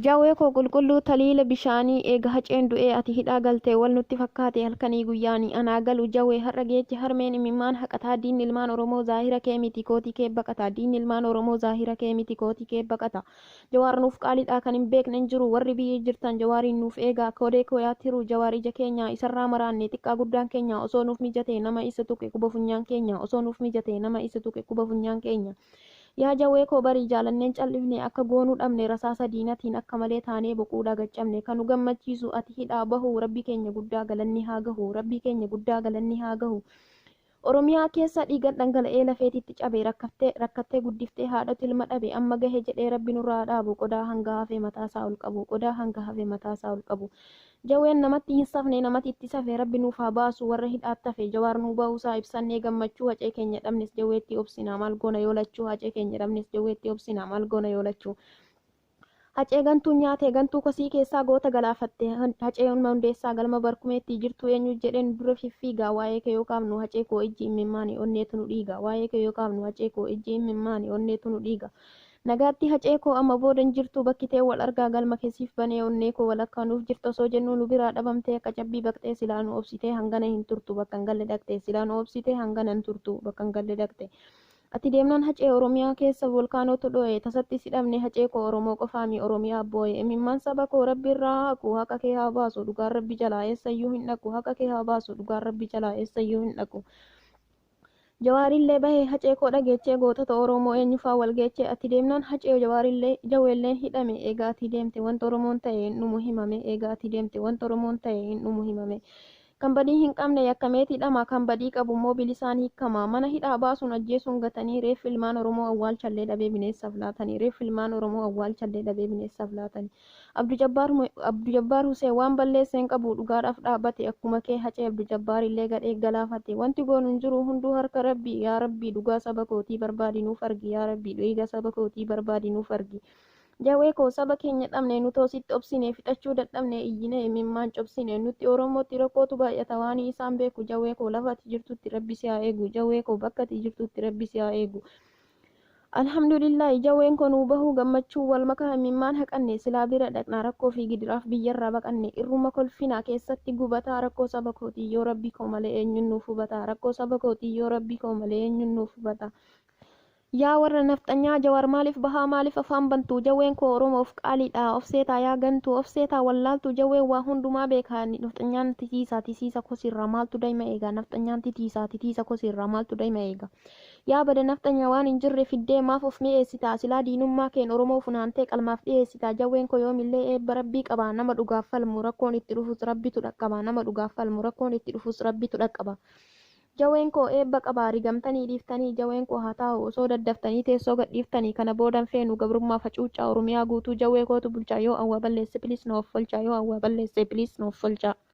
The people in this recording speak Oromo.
Jawwee koo qulqulluu taliila bishaanii eega Haceen du'ee ati hidhaa galtee wal nutti fakkaate halkanii guyyaanii anaa galu Jawwee har'a geeche harmeen imimmaan haqataa diinni ilmaan Oromoo zaahira kee miti kootii kee baqata diinni ilmaan Oromoo zaahira kee miti kootii kee baqata Jawaar nuuf qaalidha kan hin beekne hin jiru warri biyya jirtan Jawaariin nuuf eegaa koodee koo yaa tiruu Jawaar ija keenya isarraa maraanne xiqqaa guddaan keenya osoo nuuf mijate nama isa tuqe quba funyaan keenya osoo nuuf mijate nama isa tuqe quba funyaan keenya Yaa Jawwee koo barii jaalanneen callifne akka goonuu dhabne rasaasa diinatiin akka malee taanee boquudhaa gaccabne ka nu gammachiisu ati hidhaa bahuu Rabbii keenya guddaa galanni haa gahu Rabbii keenya guddaa galanni haa gahu Oromiyaa keessa dhiigan dhangala'ee lafeetitti cabe rakkattee rakkattee guddiftee haadhatu ilma dhabe amma gahe jedhee Rabbi nurraa haa dhaabu qodaa hanga hafe mataasaa ol qabu qodaa hanga hafe mataasaa ol qabu Jaween namatti hin safne namati itti safe rabbi nuuf haa baasu warra hidhaatti hafe jawaar nuu bahuusaa ibsannee gammachuu hacee keenya dhabnes jawweetti obsina maal goona yoo lachuu hacee keenya dhabnes jawweetti obsina maal goona yoo lachuu Hacee gantuun nyaate gantuu kosii keessaa goota galaafatte Hacee Hundeessaa galma barkumeetti jirtuu eenyu jedheen dura fiffiiga waa'ee kee yoo kaafnu hacee koo ijji imimmaani onneetu nu dhiiga waa'ee kee yoo kaafnu hacee koo ijji imimmaani onneetu nu dhiiga Nagaatti hacee koo amma booda hin jirtuu bakki tee wal argaa galma kee siif banee onnee koo walakkaa nuuf jirta osoo jennuu nu biraa dhabamtee akka cabbii baqxee silaa nu obsitee hangana hin turtu bakka hin galle dhaqxe silaa nu obsitee hangana hin turtu bakka hin galle dhaqxe Ati deemnaan hacee oromiyaa keessa volkaanootu dho'e tasatti si dhabne hacee koo oromoo qofaami oromiyaa boo'e imimmaan saba koo rabbi irraa haa haqu haqa kee haa baasu dhugaan rabbi jalaa eessayyuu hin dhaqu haqa kee haa baasu dhugaan rabbi jalaa eessayyuu hin dhaqu Jawaarillee bahe hacee koo dhageechee gootota Oromoo eenyufaa wal geechee ati deemnaan hacee jawaarillee jaweelleen hidhame eega ati deemte wanta Oromoon ta'e hin dhumu himame eega ati deemte wanta Oromoon ta'e hin dhumu himame Kan badii hin qabne yakkameet hidhama kan badii qabu immoo bilisaan hiikkama mana hidhaa baasuun ajjeesuun gatanii reeffi ilmaan Oromoo awwaalchallee dhabee bineessaaf laatanii reeffi ilmaan Oromoo awwaalchallee dhabee bineessaaf laatanii Abdujabbaar Huseen waan balleesse hin qabu dhugaadhaaf dhaabate akkuma kee Hacee Abdujabbaar illee gadhee galaafate wanti goonu hin jiru hunduu harka Rabbii yaa Rabbii dhugaa saba kootii barbaadi nuuf argi yaa Rabbii dhiiga saba kootii barbaadi nuuf argi Jawee koo saba keenya dhabne nutoo sitti obsine fixachuu dadhabne iyyine imimmaan cobsine nutti Oromootti rakkootu baay'ata waan isaan beeku Jawee koo lafa ati jirtutti Rabbi si haa eegu Jawee koo bakka ati jirtutti Rabbi si haa eegu Alhamdulillahi jawween koo nuu bahuu gammachuu wal makaa imimmaan haqanne silaa bira dhaqnaa rakkoo fi gidiraaf biyyarraa baqanne irruma kolfinaa keessatti gubataa rakkoo saba kootii yoo rabbii koo malee eenyuun nuuf hubataa rakkoo saba kootii yoo rabbii koo malee eenyuun nuuf hubataa Yaa warra nafxanyaa Jawaar maaliif bahaa maaliif afaan bantu jawween koo oromoof qaaliidha of seetaa yaa gantuu of seetaa wallaaltuu jawween waa hundumaa beeka nafxanyaan titiisa tisiisa kosiirraa maaltu dayma eega nafxanyaan titiisa titiisa kosiirraa maaltu dayma eega Yaa bada nafxanya waan hin jirre fiddee maaf of mi'eessita silaa diinummaa keen oromoo funaantee qalmaaf dhiheessita jawween koo yoomillee eebba rabbii qaba nama dhugaaf falmu rakkoon itti dhufus rabbitu dhaqqaba nama dhugaaf falmu rakkoon itti dhufus rabbitu dhaqqaba jawween koo eebba qaba rigamtanii dhiiftanii jawween koo haa taa'u osoo daddaftanii teessoo gadhiiftanii kana boodan feenu gabrummaaf hacuuccaa oromiyaa guutuu jawwee kootu bulchaa yoo awwaa balleesse please nu offolchaa yoo awwaa balleesse please nu offolchaa.